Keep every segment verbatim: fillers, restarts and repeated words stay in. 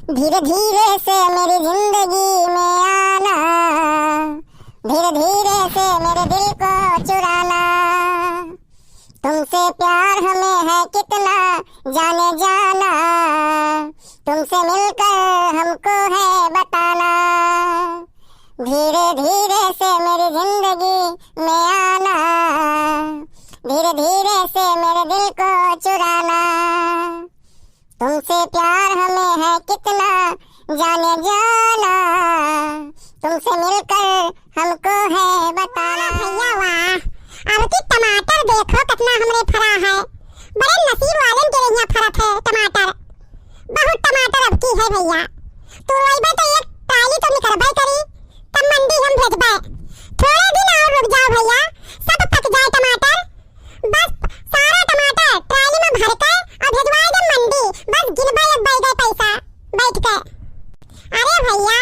धीरे धीरे से मेरी जिंदगी में आना, धीरे धीरे से मेरे दिल को चुराना। तुमसे प्यार हमें है कितना, जाने जाना, तुमसे मिलकर हमको है बताना। धीरे धीरे से मेरी जिंदगी में आना, धीरे धीरे से मेरे दिल को चुराना। तुमसे प्यार हमें है कितना, जाने जाना, तुमसे मिलकर हमको है बताना। वाह भैया वाह, अब की टमाटर देखो कितना हमरे फरा है। बड़े नसीब वालन के यहाँ फरत है टमाटर। बहुत टमाटर अब की है भैया। तू अइबे तो एक ट्राली तो निकरबे करी, तब मंडी हम भेजबे। थोड़े दिन और रुक जाओ भैया, सब पक जाए टमाटर। बस सारा टमाटर ट्राली में भर के और भेजवाए दे मंडी। बस गिनबे एक बैगे पैसा बैठ के। अरे भैया,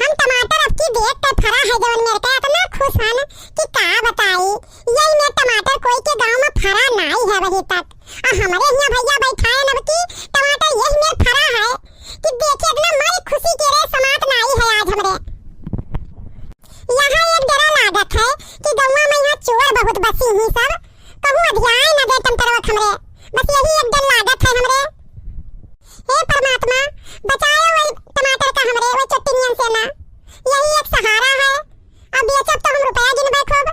हम टमाटर अब की देख के फरा है जवन मेरे के इतना खुश हन कि का बताई। यही में टमाटर कोई के गांव में फरा नाई है अबही तक। आ हमरे हियां भैया बैठाए अब की टमाटर यही में फरा है कि देखिए इतना मई खुशी के रे समात नाई है आज हमरे। यहाँ एक डर लागत है कि गौवा में यहाँ चोर बहुत बसी ही सब, कहूँ अधियाए न दे टमाटरवा हमरे, बस यही एक डर लागत है हमरे। हे परमात्मा, बचाए वही टमाटर का हमरे, वो चट्टिनियन से ना, यही एक सहारा है। अब बेचब तो हम रुपया गिनबे खूब।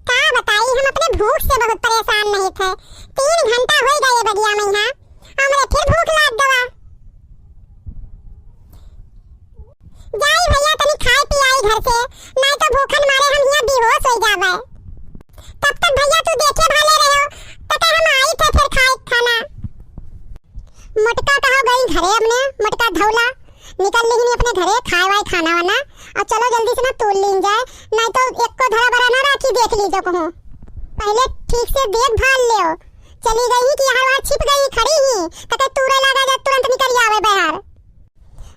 का बताई, हम अपने भूख से बहुत परेशान नहीं थे। तीन घंटा हो गए बगिया में यहाँ, हमरे फिर भूख लाग गवा। जाई भैया, तनी खाए पियाई घर से, नहीं तो भूखन मारे हम यहाँ बेहोश हो जावे। तब तक भैया तू देखे भाले रहो, तब तक हम आई थे फिर खाए खाना। मोटका कहाँ गई घरे अपने, मोटका धौला निकल लिहिन अपने घरे खाए वाए खाना वाना। और चलो जल्दी से ना तोड़ लीन जाए, नहीं तो एको धरा बरा ना राखी देख लीजो कहूँ। पहले ठीक से देख भाल लियो, चली गई कि हर बार छिप गई खड़ी ही, तके तूरे लगा जा तुरंत निकल आवे बाहर।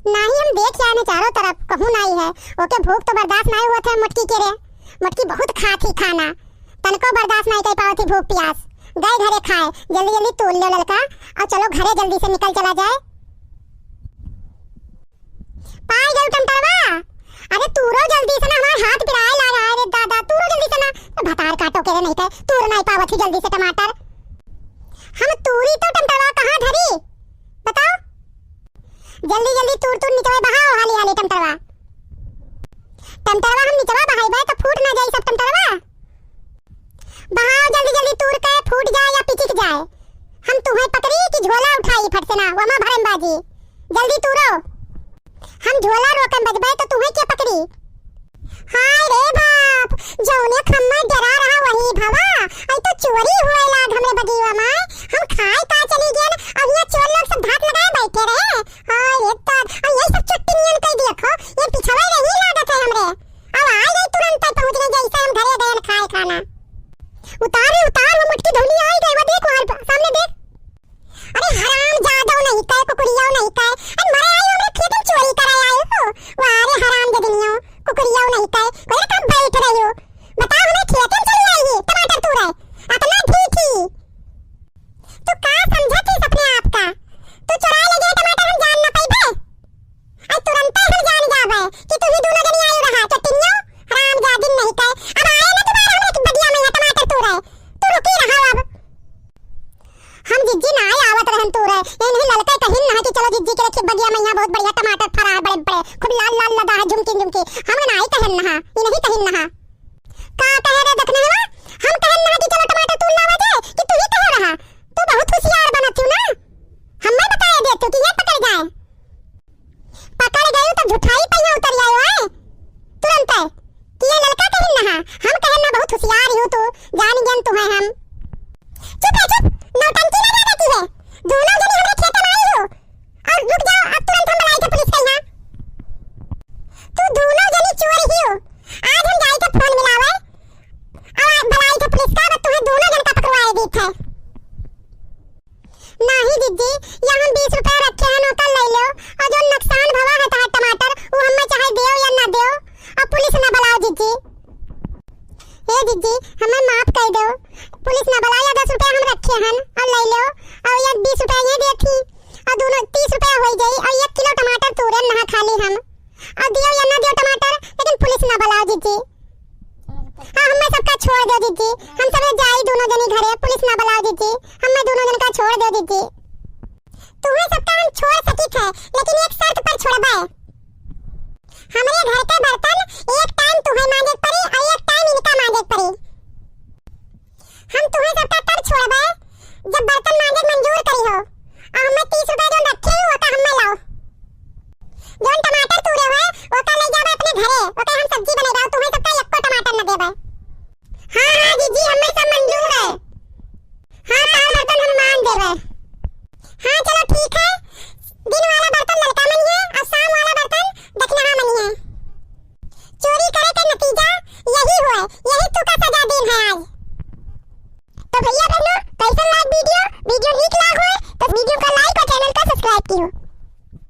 नाही हम देख आए ने चारों तरफ कहूँ नाही है, ओके भूख तो बर्दाश्त नाही हुआ था मोटकी के रे, मोटकी बहुत खात ही खाना। तनको बर्दाश्त नाहीं कर पावत ही भूख प्यास। गए घरे खाए, जल्दी जल्दी तोड़ लो ललका, और चलो घरे जल्दी से निकल चला जाए। पाई गयो टमटरवा, अरे तूरो जल्दी से ना, हमार हाथ पिराए लाग है रे दादा, तूरो जल्दी से ना। तो भतार काटो के रे, नहीं तो तूर नाहीं पावत ही जल्दी से टमाटर। हम तूरी तो टमटरवा कहाँ धरी, बताओ? जल्दी जल्दी तूर तूर निचवे बहाओ हाली हाली टमटरवा। टमटरवा हम निचवा बहाइबे तो फूट ना जाई सब टमटरवा। बहाओ जल्दी जल्दी तूर के फूट जाए या पिचिक जाए। हम तुहे पकड़ी कि झोला उठाई फट से ना, वमा भरम बाजी। जल्दी तूरो। हम झोला रोकन बजबे तो तुहे के पकड़ी? हाय रे बाप, जौने खम्मा डरा रहा वही भवा, आई तो चोरी हुए लाग हमरे बगीवा में। हम खाए का चली गेन, अब यहाँ चोर लोग सब धात लगाए बैठे रहे। हाय रे दाद, और यही सब चुट्टी नियन कई देखो, ये पिछवा रही लागत है हमरे। अब आ गई तुरंत पहुँच गई जैसे हम घरे गए खाए खाना। उतार रे उतार, वो मोटकी धौली आ गई, वो देख वहाँ सामने देख। अरे हराम जादो नहीं कहे, कुकुरियो नहीं कहे। अरे मरे आई हमरे खेत में चोरी करे आई हो। वाह रे हराम जदनियो, कुकुरियो नहीं कहे। कोई कब बैठ रही हो? बताओ हमें खेत में चली आई है, टमाटर तू रहे। अतना ढीठी। तू का समझत ही अपने आप का? तू चुराए ले गए टमाटर हम जान ना पाइबे? आज तुरंते हम जान जाबे कि तू ही दोनों जनी आयो रहा, चटिनियो, हराम जादिन नहीं कहे। अब आए ना दोबारा हमरे बगिया में यहाँ टमाटर तू रहे। तू रुकी रहा अब। हम जिज्जी ना आए आवत रहन तू रहे। ये नहीं ललका कहिन ना कि चलो जिज्जी के रखी बगिया में यहाँ बहुत बढ़िया टमाटर फरा है, बड़े बड़े, खूब लाल लाल लदा है, झुमकी झुमकी। हम ना आई कहन ना, ये नहीं कहिन ना। का कहे रे दखनहवा? हम कहन ना कि चलो टमाटर तोड़ लावा जाए कि तू ही कहे रहा? तू बहुत होशियार बनत हो ना। हमें बताए दे तू कि ये पकड़ जाए। पकड़ गई तो झुठाई पहिया उतर जाए है। तुरंत है कि ये ललका कहन ना, हम कहन ना बहुत होशियार हो तू, जान गन तू है हम। चुप रे चुप, नौटंकी ना ज्यादा की है। दोनों जनी हमरे खेत में आई हो। और रुक जाओ, अब तुरंत हम बुलाई के पुलिस के यहाँ। तू दोनों जनी चोर ही हो। आज हम जाई के फोन मिलावे। और दुनो तीस रुपया होइ जाई और एक किलो टमाटर तूरे नहा खाली हम। और दियो या ना दियो टमाटर, लेकिन पुलिस ना बुलाओ जीजी। हाँ, हमें सबका छोड़ दो जीजी, हम सब जाई दुनो जनी घरे, पुलिस ना बुलाओ जीजी, हमें दुनो जन का छोड़ दो जीजी। तुम्हें सबका हम छोड़ सकित है, लेकिन एक शर्त पर छोड़बे। हमरे घर के बर्तन एक टाइम तुम्हें मांजे के पड़ी और एक टाइम इनका मांजे के पड़ी। हम तुम्हें सबका तब छोड़बे, जब बर्तन मांजे के मंजूर करी हो। और हमें तीस रुपया जौन रखे हो, ओका हमें लाओ। जौन टमाटर तूरे हो, ओका ले जाबे अपने घरे, ओके हम सब्जी बनेबे, और तुम्हें सबका एको टमाटर न देबे। हाँ, हाँ, जीजी, हमें सब मंजूर है। हाँ, तार बर्तन हम मान देबे। हाँ, चलो ठीक है, दिन वाला बर्तन ललका मनिहे और शाम वाला बर्तन दक्षिणा मनिहे। चोरी करे के नतीजा यही हुए, यही तुका सजा दिन है आज। तो भैया बहनों, कैसन लाग वीडियो? वीडियो नीक लाग होए तो वीडियो का लाइक और चैनल का सब्सक्राइब किहो।